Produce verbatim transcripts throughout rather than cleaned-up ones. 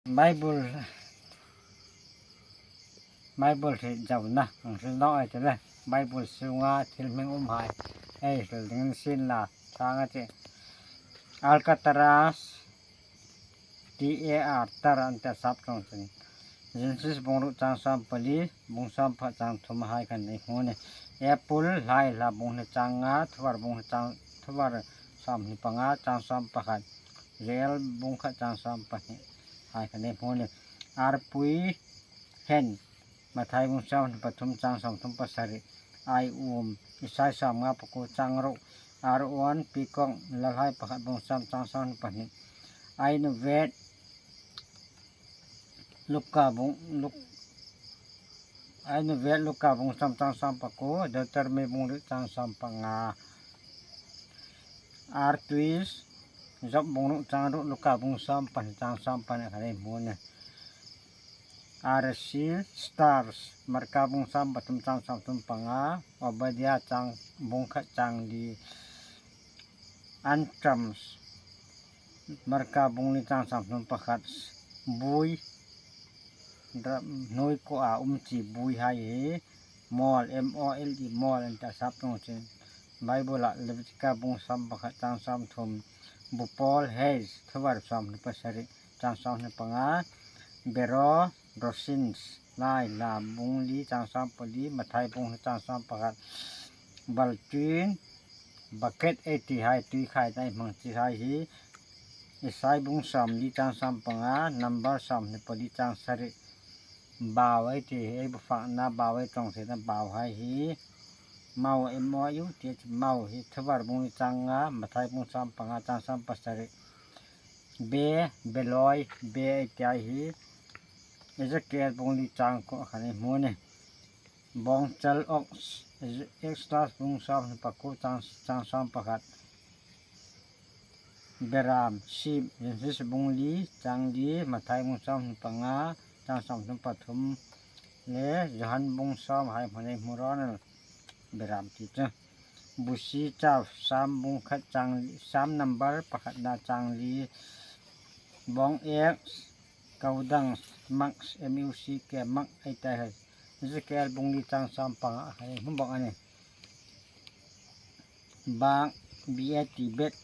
Bible, Bible hril zauna ang hril naw ei ti le, Bible sunga thil hming umhai ei hril dingin sin la, thang a ti. Alcatraz, T A R, tar an ti a, sap ṭawng chun. Genesis bung ruk chang sawm pali, bung sawm pakhat chang thum hai khan ei hmu a nih. Apple, Lai hla bung hni chang nga, Thuvar bung hni chang, Thuvar sawm hni panga, chang sawm pakhat. Joel bung khat chang sawm pahni hai khan ei hmu a nih. Arpui, hen, Mathai bung sawm hni pathum chang sawm thum pasari. Aium, Isai sawm nga pakuo chang ruk. Aron, pikong, Lalhai pakhat bung sawm chang sawm hni pahni. Ainuvet, Luka bung, Luk-, Ainuvet, Luka bung sawm chang sawm pakuo, Deuteronomy bung ruk chang sawm panga. Artuis, Job bung ruk chang ruk, Luka bung sawm pahni chang sawm pahni khan ei hmu a nih. Arasi, stars, Marka bung sawm pathum chang sawm thum panga, Obadia chang, bung khat chang li. Antrams, Marka bung li chang sawm thum pakhat. Bui, ra-, hnuoi kuoa um chi bui hai hi. Mole, M O L E, mole an ti a, sap ṭawng chun. Bible-a Levitika bung sawm pakhat chang sawm thum. Bupawl, haze, Thuvar sawm hni pasari chang sawm hni panga. Bero, raisins, Lai hla bung li chang sawm pali, Mathai bung hni chang sawm pakhat. Baltin, bucket ei ti hai, tui khaina ei hmang chi hai hi. Isai bung sawm li chang sawm panga, Number sawm hni pali chang sari. Bau ei ti, ei bu fakna bau, ei ṭawng theina bau hai hi. Mau, M O U T H, mau hi Thuvar bung li chang nga, Mathai bung sawm panga chang sawm pasari. Be, beloi, be ei ti hai hi. Ezekiel bung li chang kuo khan ei hmu a nih. Bawngchal, ox, Exodus bung sawm hni pakuo chang, chang sawm pakhat. Beram, sheep, Genesis bung li chang li, Mathai bung sawm hni panga chang sawm thum pathum le Johan bung sawm hai hmun ei hmu rawn a nih. Beram ti chu. Busi, chaff, Sam bung khat chang li, Sam number pakhatna chang li. Bawng, axe, Kaudang, muck, M U C K, muck ei ti hai. Ezekiel bung li chang sawm panga hai hmu bawk a nih. Bak, B A T, bat,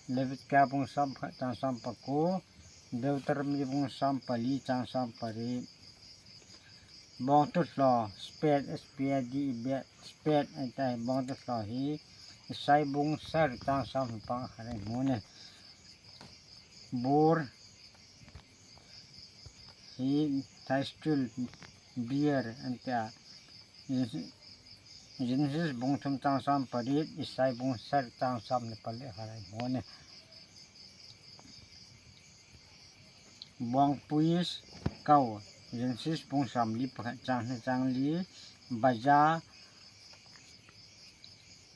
Levitika bung sawm pakhat chang sawm pakuo, Deuteronomy bung sawm pali chang sawm pariet. Bawngtuhlaw, spade, S P A D E, bat, spade ei ti hai, bawngtuhlaw hi Isai bung sari chang sawm hni panga khan ei hmu a nih. Bur hi thistle, beer an ti a. Genesis bung thum chang sawm pariet, Isai bung sari chang sawm hni pali khan ei hmu a nih. Bawngpui, cow, Genesis bung sawm li pakhat chang hni chang li, baza,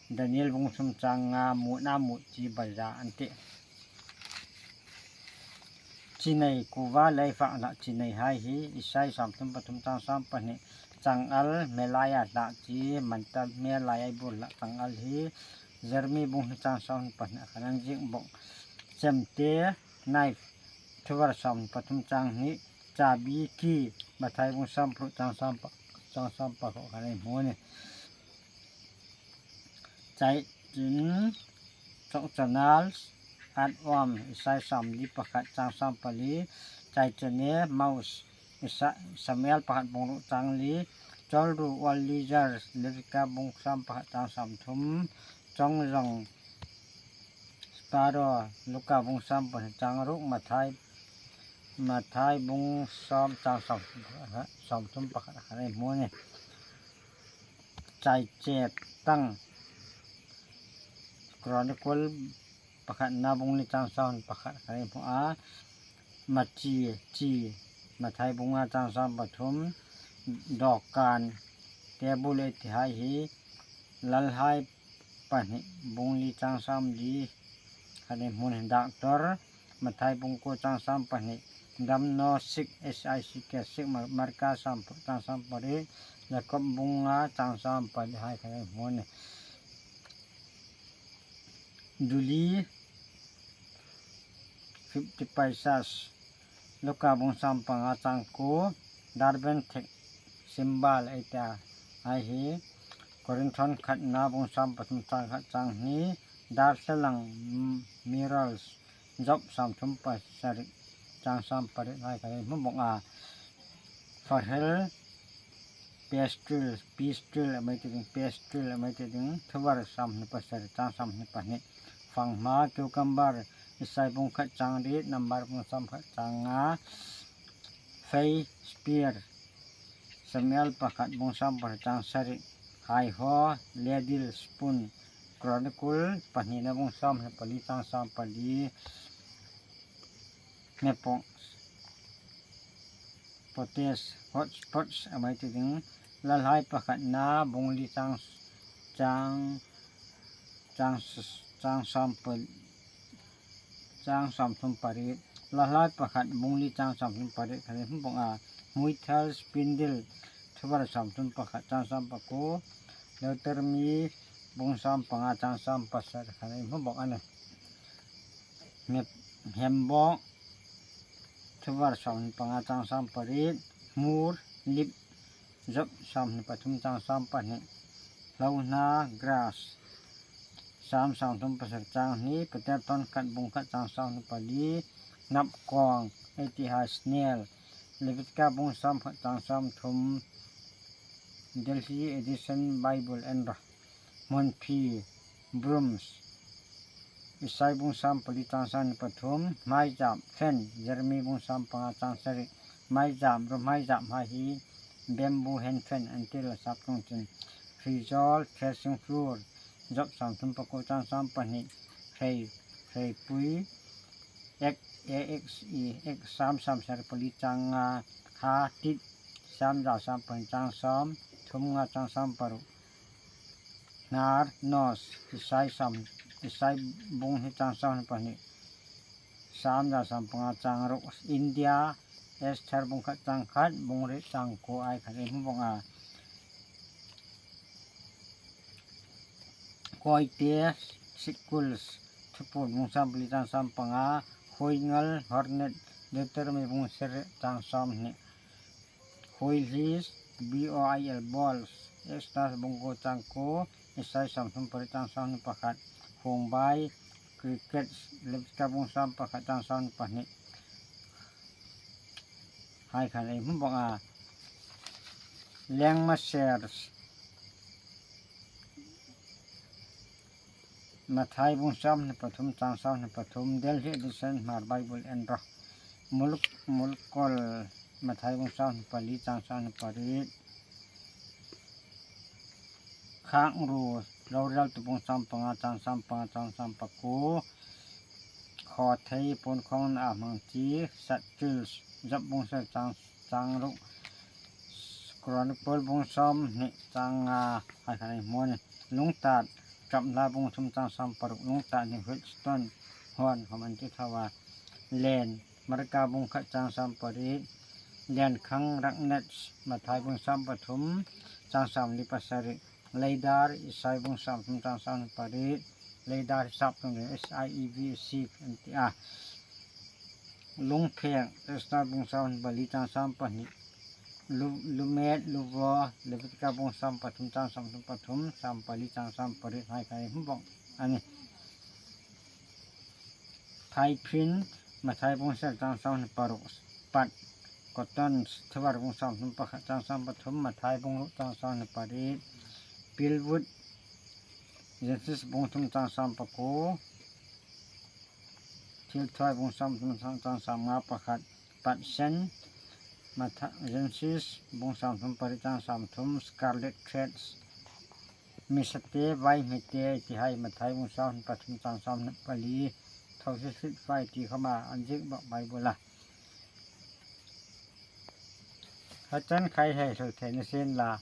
Daniel bung thum chang nga, mutna mut chi baza an ti. Chinei, kuva lei fak hla chinei hai hi, Isai sawm thum pathum chang sawm pahni, changal, hmelaia hla chi, manta hmelaia ei bur hla changal hi, Jeremi bung hni chang sawm pahni khan an ziek bawk. Chemte, knife, Thuvar sawm pathum chang hni, chabi, key, Mathai bung sawm paruk chang sawm pa, chang sawm pakuo khan ei hmu a nih. Chai chun, chokchanal, earthworm, Isai sawm li pakhat chang sawm pali, chaichene, mouse, Isai, Samuel pakhat bung ruk chang li, chawlru, owl lizard, Levitika bung sawm pakhat chang sawm thum, chawngzawng, sparrow, Luka bung sawm pahni chang ruk, Mathai, Mathai bung sawm chang sawm, sawm thum pakhat khan ei hmu a nih. Chaichep, tang, Chronicle pakhatna bung li chang sawm pakhat khan ei hmu a. Machi, chi, Mathai bung nga chang sawm pathum, dawkan, table ei ti hai hi, Lalhai pahni bung li chang sawm li khan ei hmu a nih. Doctor, Mathai bung kuo chang sawm pahni, damnaw, sick, S I C K, sick, Mar-, Marka sawm chang sawm pariet, Jakob bung nga chang sawm pali hai khan ei hmu a nih. Duli, fifty paisas, Luka bung sawm panga chang kuo, Darben thek symbol ei ti a, ei hi. Korinth khatna bung sawm pathum chang khat chang hni, darthlalang, mm, mirrors, Job sawmthum pasari chang sawm pariet hai kha ei hmu bawk a. Fahrel, pestle, pestle amai ti ding, pestle amai ti ding, Thuvar sawmhni pasari chang sawmhni pahni. Fanghma, cucumber, Isai bung khat chang riet, Number bung sawm khat chang nga. Fei, spear, Samuel pakhat bung sawm pasari chang sari. Haihaw, ladle, spoon, Chronicle pahnina bung sawmhni pali chang sawm pali. Hmepawng, potash, hotspots amai ti ding, Lalhai pakhatna bung li chang, chang, chang, chang sawm pal-, chang sawmthum pariet, Lalhai pakhat bung li chang sawmthum pariet kha ei hmu bawk a. Hmuithal, spindle, Thuvar sawmthum pakhat chang sawm pakuo, Deuteronomy bung sawm panga chang sawm pasari kha ei hmu bawk a nih. Hmep-, hembawk, Thuvar sawmhni panga chang sawm pariet, hmur, lip, Job sawmhni pathum chang sawm pahni. Hlohna, grass, Sam sawmthum pasari chang hni, Peter thawnkhat bung khat chang sawmhni pali. Hnapkawng, ei ti hai snail, Levitika bung sawm khat chang sawmthum, Delhi edition Bible en rawh. Hmunphi, brooms, Isai bung sawm pali chang sawmhni pathum. Hmaizap, fan, Jeremy bung sawm panga chang sari. Hmaizap, ruhmaizap hai hi bamboo hand fan an ti a, sap tlung chun. Hrizawl, threshing floor, Job sawmthum pakuo chang sawm pahni. Hrei, hreipui, axe, A X E, axe, Sam sawmsari pali chang nga. Hatit, Sam za sawm pahni chang sawm, thum nga chang sawm paruk. Hnar, nose, Isai sawm, Isai bung hni chang sawmhni pahni. Sam za sawm panga chang ruk. India, Esther bung khat chang khat, bung riet chang kuo hai kha ei hmu bawk a. Kawite, sickles, Thupuon bung sawm pali chang sawm panga. Huoingal, hornet, Deuteronomy bung sari chang sawmhni. Huoihlis, B O I L, boils, Exodus bung kuo chang kuo, Isai sawmthum pariet chang sawmhni pakhat. Huongbai, crickets, Levitika bung sawm pakhat chang sawmhni pahni. Hai kha ei hmu bawk a. Lengma, shares, Mathai bung sawmhni pathum chang sawmhni pathum, Delhi edition Hmar Bible en rawh. Muluk, mulkol, Mathai bung sawmhni pali chang sawmhni pariet. Khangru, Rorel tu bung sawm panga chang sawm panga chang sawm pakuo. Khawthei, puon khawngna a hmang chi, sat, kills, Job bung sari chang, chang ruk. Chronicle bung sawmhni chang nga hai kha ei hmu a nih. Lungtat, Ṭap hla bung thum chang sawm paruk. Lungtat hi whetstone, huon khawm an ti tho a. Len, Marka bung khat chang sawm pariet. Lenkhang, ragnets, Mathai bung sawm pathum chang sawmli pasari. Leidar, Isai bung sawmthum chang sawmhni pariet. Leidar hi sap tlung, S I E V, sieve an ti a. Lungphek, Esther bung sawmhni pali chang sawm pahni. Lu-, lumet, luvaw, Levitika bung sawm pathum chang sawmthum pathum, sawm pali chang sawm pariet hai kha ei hmu bawk a nih. Phaiphin, Mathai bung sari chang sawmhni paruk. Pat, cotton, Thuvar bung sawmthum pakhat chang sawm pathum, Mathai bung ruk chang sawmhni pariet. Pilvut, Genesis bung thum chang sawm pakuo. Thilthuoi bung sawmthum chang, chang sawmnga pakhat. Patsen, Matha-, Genesis bung sawmthum pariet chang sawmthum. Scarlet threads, misate, vaihmite ti hai Mathai bung sawmhni pathum chang sawmhni pali. Thawsi sit fai ti khawma an ziek bawk Bible-a. Hachan khai hei hlu thei ni sien la,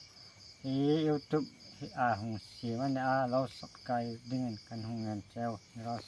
hi YouTube hi a hung siem a nih a, lo subscribe dingin kan hung ngen cheu, ni raw se.